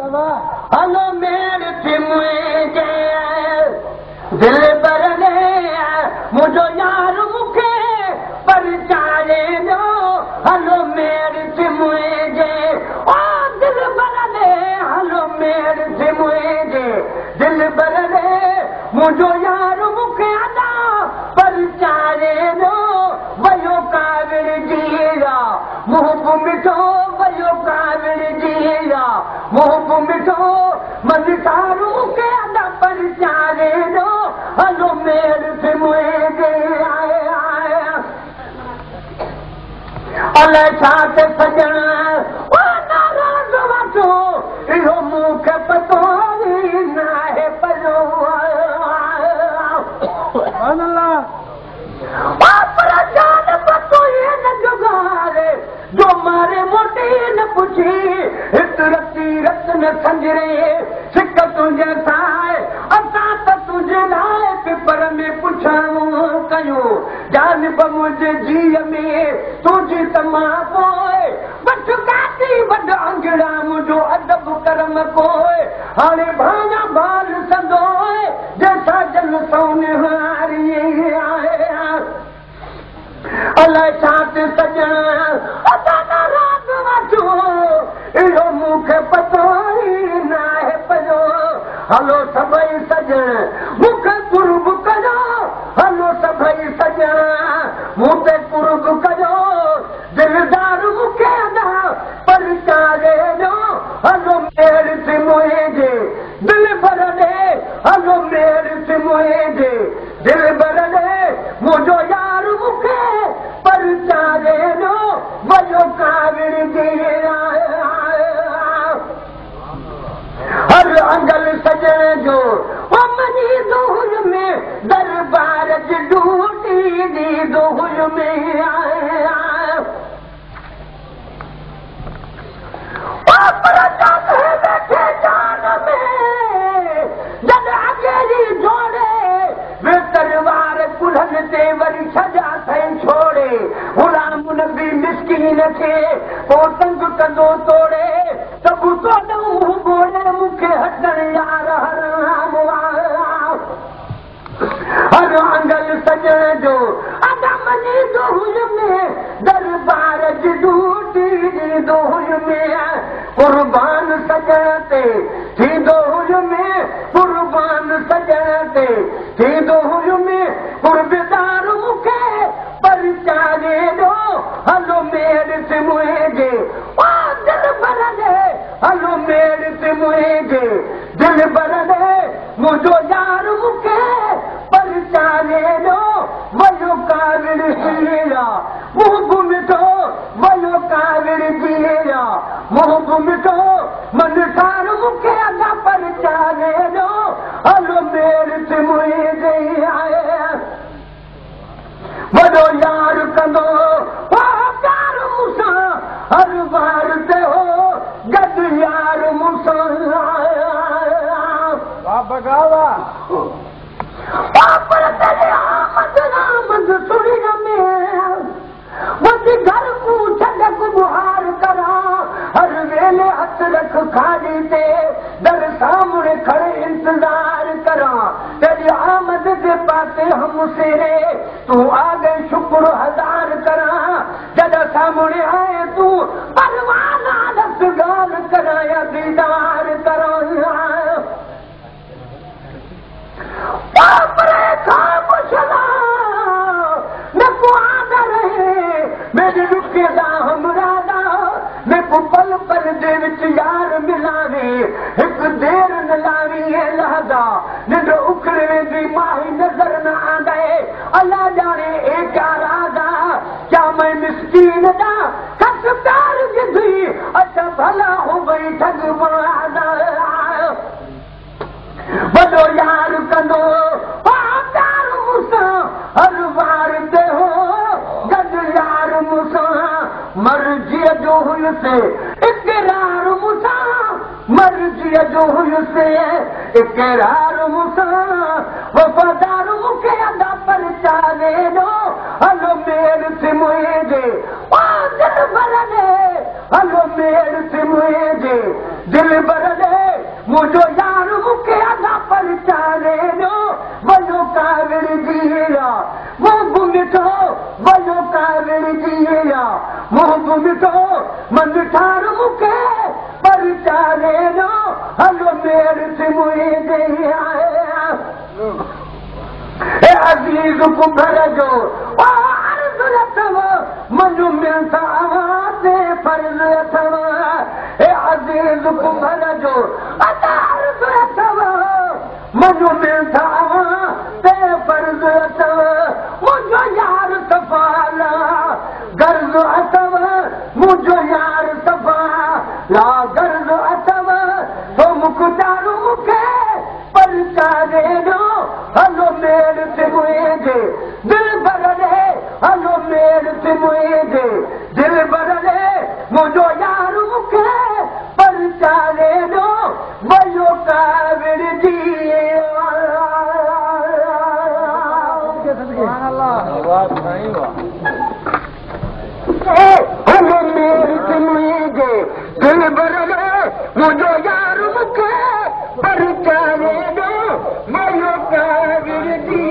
हलो मेड़ थी मुंहिंजे दिलबर ने मुंहिंजो यार मूंखे परचारे ॾियो। हलो मेड़ थी मुंहिंजे ओ दिलबर ने, हलो मेड़ थी मुंहिंजे दिलबर ने मुंहिंजो यार मूंखे अदा परचारे ॾियो। वयो काविड़ जी मुंहुं मिठो, वयो काविड़ जी मुंहुं मिठो मन सारू मूंखे अदा परचारे ॾियो। हलो मेड़ थी मुंहिंजे अलाए छा ते सॼण ओ नाराज़ वठो, इहो मूंखे पतो ई नाहे पियो। पर जान पतो ई न जुगारे जो मारे मोटी न पुछी। हित रती रत न संजरे सिक तुंहिंजे साए, असां त तुंहिंजे लाइ पिपर में पुछाणो कयूं। जान बि मुंहिंजे जीअ में तुंहिंजी त मां पोइ, वठि काटी वॾ अंगड़ा मुंहिंजो अदब करम कोई। हाणे भाङा बाल संदो जंहिंसां जन सोनहारी आहे। अलाए छा ते सॼण असां नाराज़ वठो, इहो मूंखे पतो ई नाहे पियो। हलो सभई सॼण मूंखे कुर्ब कयो, हलो सभई सॼण मूं ते कुर्ब कयो। दिलदार मूंखे अदा परचारे ॾियो। हलो मेड़ थी मुंहिंजे दिलबर ॾे, हलो मेड़ थी मुंहिंजे दिलबर ॾे मुंहिंजो यार मूंखे परचारे ॾियो। वयो काविड़ जी हर अंगल सॼण जो ओ मञी दोहुल में दरबार जी ड्यूटी ॾींदो हुयो में पर वेठे जान में जॾहिं अॻेरी जोड़े वे तलवार कुल्हनि ते वरी छॾिया अथई छोड़े। ग़ुलाम नबी मिसकीन खे पोइ तंग कंदो तोड़े, त गुस्सो मुंहुं ॻोड़े मूंखे हटण यार हराम। हर अंगल सॼण जो अदा मञींदो हुयो में दरबार जी ड्यूटी ॾींदो हुयो में। कुर्बान सॼण ते थींदो हुयो में, कुर्बान सॼण ते थींदो हुयो में। कुर्बदार मूंखे परचारे ॾियो। हलो मेड़ थी मुंहिंजे ओ दिलबर ॾे, हलो मेड़ थी मुंहिंजे दिलबर ॾे मुंहिंजो यार मूंखे परचारे ॾियो। वयो काविड़ जी मुंहुं मिठो, वयो काविड़ जी मुंहुं मिठो मन सार मूंखे अदा परचारे ॾियो। हलो मेड़ थी मुंहिंजे वॾो यार कंदो प्यार मूंसां, हर बार ते हो गॾु यार मूंसां। पर तेरी आमद आमद सुणी में वॾी घर मूं छॾ गुहार करा। हर वेले हथ रख खाली ते दर सामने खड़े इंतज़ार करा। तेरी आमद जे पाते हम सिरे तू आ गए शुक्र हज़ार करा। जॾहिं सामने आए तू परवाना दस गाल करा या दीदार करा। न को आंदा रहे मेरे रुके दा हमरादा, मेरे को पल पल दे विच यार मिलावे। हिक देर न लावी है लहदा निंड उखड़े वेंदी माही नज़र न आंदा। अल्लाह जाने ए क्या राजा क्या मैं मिसकीन दा खस प्यार गिधी। अच्छा भला हो वई ठग बणादा वॾो यार कंदो प्यार मूंसां, हर बार ते हो गॾु यार मूंसां। मर्ज़ीअ जो हुयुसि इकरार मूंसां, मर्ज़ीअ जो हुयुसि इकरार मूंसां। वफ़ादार मूंखे अदा परचारे ॾियो। हलो मेड़ थी मुंहिंजे ओ दिलबर ॾे, हलो मेड़ थी मुंहिंजे दिलबर ॾे मुंहिंजो यार मूंखे अदा परचारे ॾियो वयो काविड़जी मुंहुं मिठो वयो काविड़जी मुंहुं मिठो मन ठार मूंखे परचारे ॾियो हलो मेड़ थी मुंहिंजे हे अज़ीज़ कुंभर जो अर्ज़ अथव मञो मिलता ते फर्ज़ अथव हे अज़ीज़ कुंभर जो अर्ज़ अथव मञो मिलता ते फर्ज़ अथव मुंहिंजो यार सफ़ा ला गर्ज़ अथव मुंहिंजो यार सफ़ा ला गर्ज़ अथव तो मुख़्तारू मूंखे परचारे ॾियो हलो मेड़ थी मुंहिंजे दिलबर ॾे हलो मेड़ थी मुंहिंजे दिलबर ॾे मुंहिंजो यार मूंखे परचारे ॾियो वयो काविड़जी हलो मेड़ थी मुंहिंजे दिलबर ॾे मुंहिंजो यार मूंखे परचारे ॾियो वयो काविड़जी।